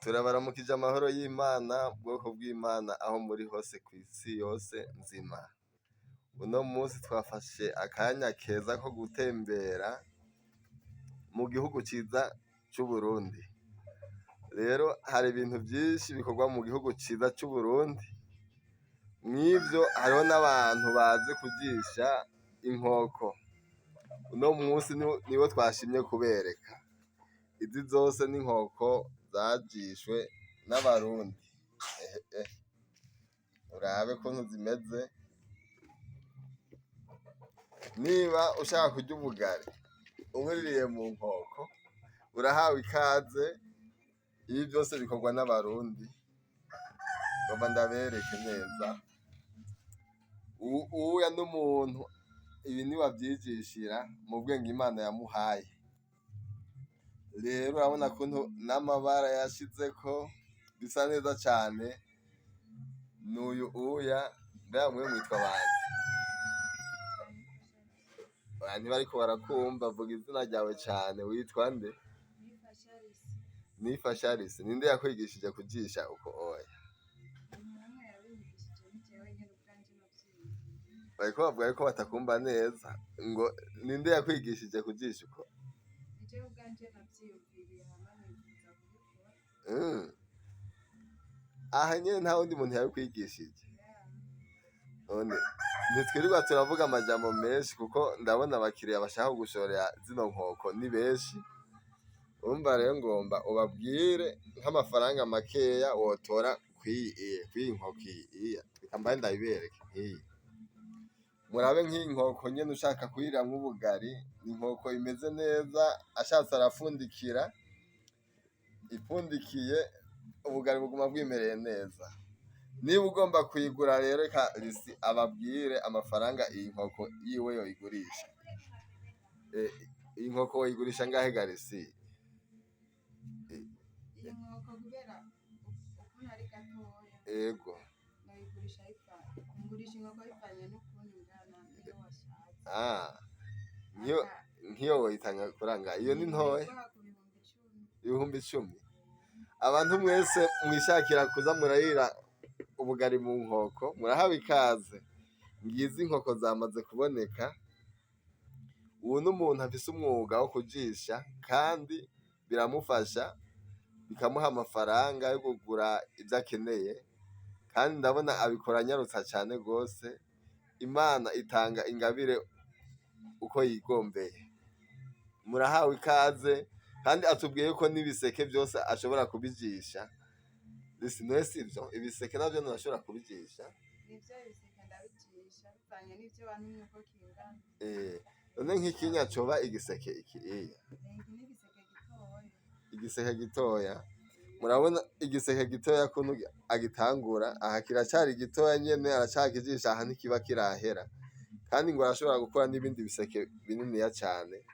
Turabaramukije amahoro y'Imana, bwoko bw'Imana aho muri hose kw'isi yose nzima. Uno munsi twafashe akanya keza ko gutembera mu gihugu ciza c'Uburundi. Rero hari ibintu vyinshi bikorwa mu gihugu ciza c'Uburundi, mw'ivyo hariho n'abantu bazi kujisha inkoko. Uno munsi nibo twashimye kubereka. Izi zose n'inkoko zajishwe n'Abarundi. Ehe urabe ukuntu zimeze. Niba ushaka kurya ubugari ubuririye mu nkoko, urahawe ikaze. Ibi vyose bikorwa n'Abarundi. Ngomba ndabereke neza. Uwuya n'umuntu ibi niwe avyijishira mu bwenge Imana yamuhaye. Rero urabona kuntu n'amabara yashizeko bisa neza cane. N'uyu uya mbega mwe mwitwa bande? Ntibariko barakumva, vuga izina ryawe cane, witwa nde? Nifasha Alice. Ninde yakwigishije kujisha uko oya? Bariko bavuga yuko batakumva neza, ngo ninde yakwigishije kujisha uko? Aha nyene nta wundi muntu yabikwigishije? None ntitwirirwa turavuga amajambo menshi kuko ndabona abakiriya bashaka kugushorera zino nkoko ni benshi. Urumva rero ngomba ubabwire nk'amafaranga makeya wotora kw'iyi nkoko iyi. Reka mbaye ndabibereke nk'iyi. Murabe nk'iyi nkoko nyene ushaka kuyiriramwo ubugari, ni inkoko imeze neza, ashatse arafundikira, ipfundikiye ubugari buguma bwimereye neza. Niba ugomba kuyigura rero reka Lisi ababwire amafaranga iyi nkoko yiwe yoyigurisha. Iyi nkoko woyigurisha angahe ga Lisi? Iyi nkoko kubera ukuntu ari gatoya, Ego. noyigurisha ngurisha inkoko bivanye n'ukuntu ingana niyo washatse. Nk'iyo woyitanga kuranga iyo ni ntoya? Noyiguha ku 10,000. 10,000. Abantu mwese mwishakira kuza murarira ubugari mu nkoko, murahawe ikaze. Ngizi inkoko zamaze kuboneka. Uwu n'umuntu afise umwuga wo kujisha kandi biramufasha, bikamuha amafaranga yo kugura ivyo akeneye, kandi ndabona abikora anyarutsa cane gose. Imana itanga ingabire uko yigombeye. Murahawe ikaze, kandi atubwiye ko n'ibiseke vyose ashobora kubijisha. Lisi, none sivyo? Ibiseke navyo nturashobora kubijisha? Nivyo, ibiseke ndabijisha bivanye n'ivyo wantumye uko kingana. None nk'ikinya coba igiseke iki iya? Iki ni igiseke gitoya. Igiseke gitoya. Murabona igiseke gitoya kuntu agitangura, aha kiracari gitoya nyene aracakijisha, aha ntikiba kirahera. Kandi ngo arashobora gukora n'ibindi biseke bininiya cane.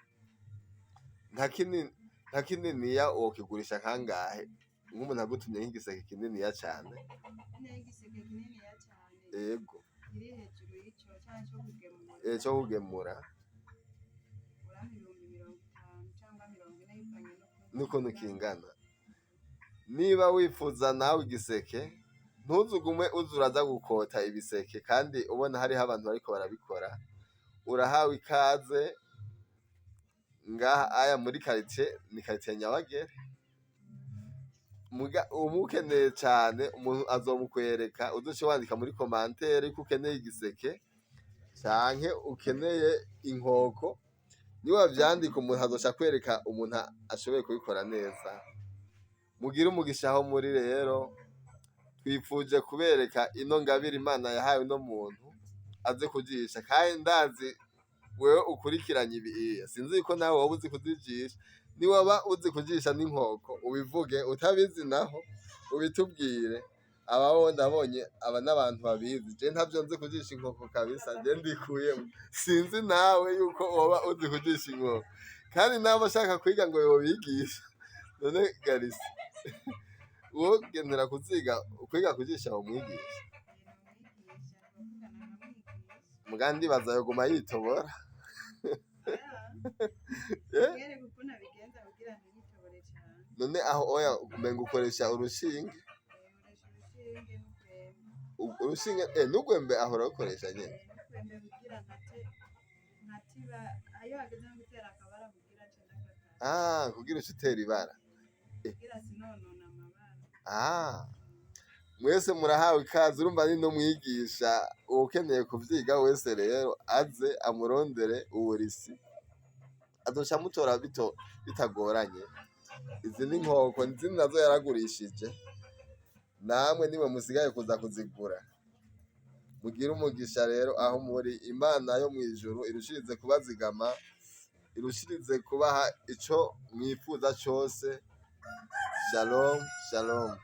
Nka kininiya wokigurisha kangahe? Nk'umuntu agutumye nk'igiseke kininiya cane. Nyene igiseke kininiya cane Ego. kiri hejuru y'ico canke co kugemura. Co kugemura. Urampa 50,000 canke 40,000 bivanye n'ukuntu kingana. Niba wifuza nawe igiseke, ntuzugume uza uraza gukota ibiseke kandi ubona hariho abantu bariko barabikora. Urahawe ikaze ngaha aya muri quartier, ni quartier Nyabagere. Muga umukeneye cane umuntu azomukwereka, uzoce wandika muri commentaire ko ukeneye igiseke canke ukeneye inkoko. Niwavyandika umuntu azoca akwereka umuntu ashoboye kubikora neza. Mugire umugisha aho muri rero, twifuje kubereka ino ngabire Imana yahaye uno muntu aze kujisha, kandi ndazi wewe ukurikiranye ibi, sinzi ko nawe woba uzi kuzijisha. Niwaba uzi kujisha n'inkoko ubivuge, utabizi naho ubitubwire. Aba bo ndabonye aba n'abantu babizi, je ntavyo nzi kujisha inkoko kabisa, je ndikuyemwo. Sinzi nawe yuko woba uzi kujisha inkoko, kandi nawe ashaka kwiga ngo yobigisha. None Garisi, wogenera kuziga kwiga kujisha womwigisha? Nomwigisha, tukavugana nkamwigisha. Muga ndibaza yoguma yitobora. Mwereke ukuntu abigenza kugira ntiyitobore cane. None aho oya umenga ukoresha urushinge? Nkoresha urushinge n'urwembe. Urushinge n'urwembe aho urarukoresha nyene? N'urwembe kugira nkate nkatiba ayo hageze no gutera akabara kugira nce ndakakata. Ah, kugira uce utera ibara. Kugira sinonona amabara. Ah, mwese murahawe ikaze. Urumva ni n'umwigisha, uwukeneye kuvyiga wese rero aze amurondere uwurisi, azoca amutora bito bitagoranye. Izi ni inkoko, izindi nazo yaragurishije, namwe nimwe musigaye kuza kuzigura. Mugire umugisha rero aho muri. Imana yo mw'ijuru irushirize kubazigama, irushirize kubaha ico mwifuza cose. Shalom, shalom.